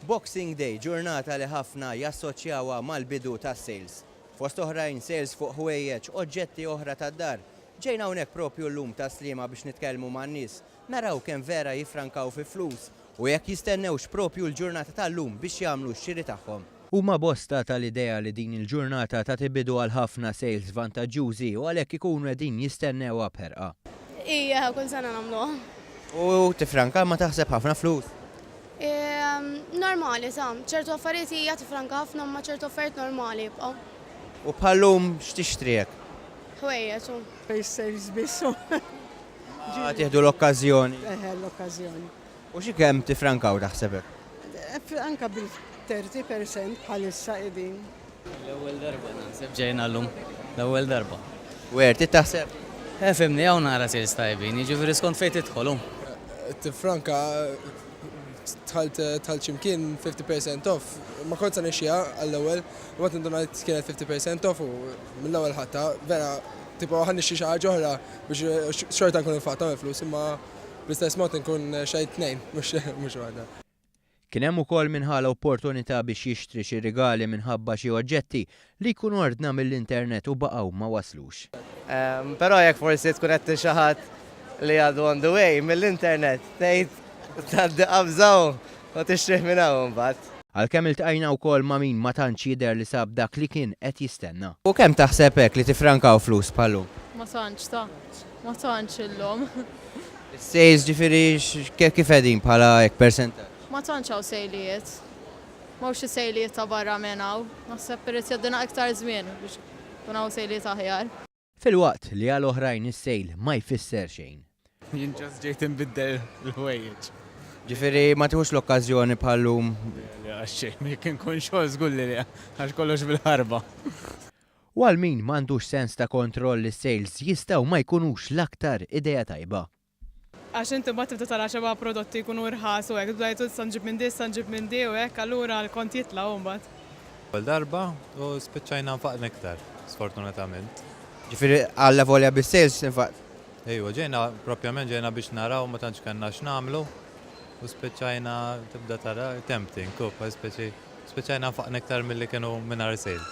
Boxing Day, ġurnata li ħafna jassoċjawha mal-bidu tas-sales. Fost oħrajn sales fuq ħwejjeġ, oġġetti oħra tad-dar. Ġejna hawnhekk propju llum Tas-Sliema biex nitkellmu man-nies, naraw kemm vera jiffrankaw fi flus u jekk jistennewx propju l-ġurnata tal-lum biex jagħmlu x-xiri tagħhom. Huma bosta tal-idea li din il-ġurnata tagħti bidu għal ħafna sales vantaġġjużi u għalhekk ikunu qegħdin jistennewha b'ħerqa. Ija, kull sena nagħmluha. U tiffranka ma taħseb ħafna flus? Normali, sa. Ċertu affarijiet hija tifranka ħafna imma ċertu affarijiet normali jibqgħu. U bħal-lum x'tixtri hekk? Ħwejjeġ u. Sales biss. Ma tieħdu l-okkażjoni. Eħe, l-okkażjoni. U xi kemm tifrankaw taħseb hekk? Anka bil-30% bħalissa qegħdin. L-ewwel darba naħseb ġejna llum. L-ewwel darba. Worth it taħseb? Eh fimni hawn nara sales tajbin, jiġifieri skont fejn tidħol hu. Tifranka dħalt dħalt x'imkien 50% off, ma kont se nixtriha għall-ewwel, imbagħad indunajt kienet 50% off u mill-ewwel ħadtha, vera tipo ħa nixtri xi ħaġa oħra biex xorta nkun infaqthom il-flus imma bl-istess mod inkun xtrajt tnejn mhux waħda. Kien hemm ukoll min ħa l-opportunità biex jixtri xi rigali minħabba xi oġġetti li jkun ordna mill-internet u baqgħu ma waslux. Però jekk forsi tkun qed xi ħadd li għadu on the way mill-internet, tgħid tgħaddi qabża u tixtrih minn hawn imbagħad. Għalkemm iltqajna wkoll ma' min ma tantx jidher li sab dak li kien qed jistenna. U kemm taħseb hekk li tifrankaw flus bħal-lum? Ma tantx ta. Ma tantx illum. Is-sales ġifieri kif qegħdin bħala hekk persentaġġ? Ma tantx hawn sejlijiet. M'hawnx xi sejlijiet ta' barra minn hawn. Naħseb irid jgħaddina iktar żmien biex ikun hawn sejlijiet aħjar. Filwaqt li għal oħrajn is-sale ma jfisser xejn. Jien just ġejt inbiddel il-ħwejjeġ. Ġifieri ma tieħux l-okkażjoni bħal-lum? Le, le, għax xejn, jekk inkun xogħol żgur li le, għax kollox bil-ħarba. U għal min m'għandux sens ta' kontroll is-sales jistgħu ma jkunux l-aktar idea tajba. Għax inti mbagħad tibda tara xeba prodotti jkunu irħas u hekk, tibda tgħid issa nġib minn di, issa nġib minn di u hekk, allura l-kont jitla' hu mbagħad. L-ewwel darba u spiċċajna nfaqna iktar, sfortunatament. Ġifieri allavolja bis-sales infaqt? Ejwa, ġejna propjament ġejna biex naraw ma tantx kellna x'nagħmlu u spiċċajna tibda tara tempting, speċi spiċċajna nfaqna iktar milli kienu mingħajr sale.